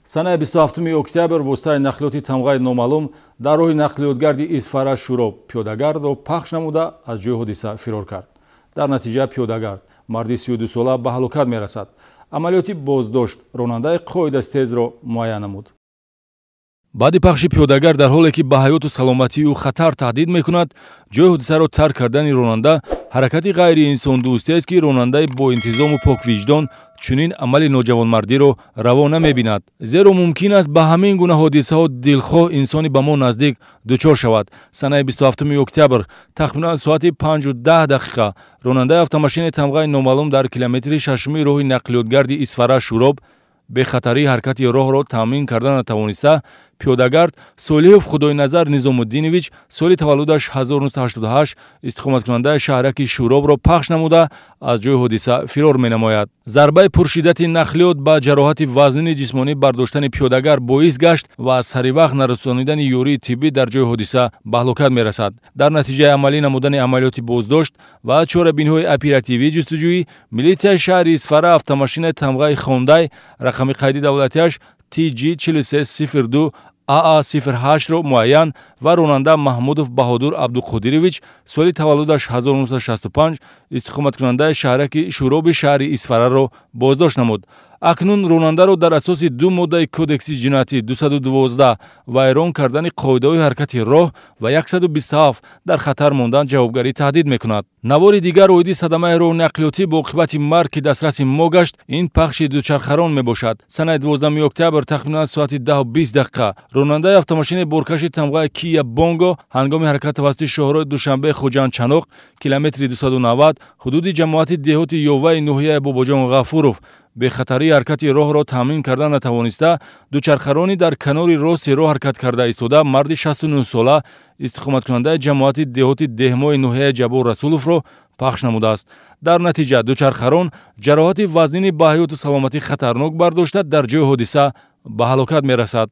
Санаи 27 октябр воситаи нақлиёти тамғаи номаълум дар роҳи нақлиётгарди Исфара Шӯроб пиёдагардро пахш намуда, аз ҷои ҳодиса фирор кард. Дар натиҷа пиёдагард, марди 32сола, ба ҳалокат мерасад. Амалиёти боздошт ронандаи қоидастезро муайян намуд. Баъди пахши пиёдагар, дар ҳоле ки ба ҳаёту саломатии ӯ хатар таҳдид мекунад, ҷои ҳодисаро тарк кардани ронанда ҳаракати ғайриинсондӯстиест, ки ронандаи боинтизому поквиҷдон чунин амали ноҷавонмардиро раво намебинад, зеро мумкин аст ба ҳамин гуна ҳодисаҳо дилхоҳ инсони ба мо наздик дучор шавад. Санаи 27 октябр тахминан соати 5:10 ронандаи автомошинаи тамғаи номаълум дар километри шашуми роҳи нақлиётгарди Исфара Шӯроб бехатарии ҳаракати роҳро таъмин карда натавониста, пиёдагард Солиҳов Худойназар Низомуддинович, соли таваллудаш 1988, истиқоматкунандаи шаҳраки Шӯробро пахш намуда, аз ҷои ҳодиса фирор менамояд. Зарбаи пуршиддати нақлиёт ба ҷароҳати вазнини ҷисмонӣ бардоштани пиёдагар боис гашт ва аз саривақт нарасонидани ёрии тиббӣ дар ҷои ҳодиса ба ҳалокат мерасад. Дар натиҷаи амалӣ намудани амалиёти боздошт ва чорабиниҳои оперативӣ ҷустуҷӯӣ, милитсияи шаҳри Исфара автомошинаи тамғаи Хондай, рақами қайди давлатиаш TG 4302 AA08-ро муайян ва ронанда Маҳмудов Баҳодур Абдуқодирович, соли таваллудаш 1965, истиқоматкунандаи шаҳраки Шӯроби шаҳри Исфараро боздошт намуд. Акнун ронандаро дар асоси ду моддаи Кодекси ҷиноятӣ: 212, вайрон кардани қоидаҳои ҳаракати роҳ, ва 127, дар хатар мондан, ҷавобгарӣ таҳдид мекунад. Навори дигар оиди садамаи роҳу нақлиётӣ бо оқибати марг, ки дастраси мо гашт, ин пахши дучархарон мебошад. Санаи 12 октябр тахминан соати 10:20 ронандаи автомошинаи боркаши тамғаи Кия Бонго ҳангоми ҳаракат тавассути шоҳрои Душанбе Хуҷанд Чаноқ, километри 290, ҳудуди ҷамоати деҳоти Ёваи ноҳияи Бобоҷон Ғафуров, бехатарии ҳаракати роҳро таъмин карда натавониста, дучархарони дар канори рости роҳ ҳаракат карда истода, марди 69сола, истиқоматкунандаи ҷамоати деҳоти Деҳмои ноҳияи Ҷаббор Расуловро пахш намудааст. Дар натиҷа дучархарон ҷароҳати вазнини ба ҳаёту саломатӣ хатарнок бардошта, дар ҷои ҳодиса ба ҳалокат мерасад.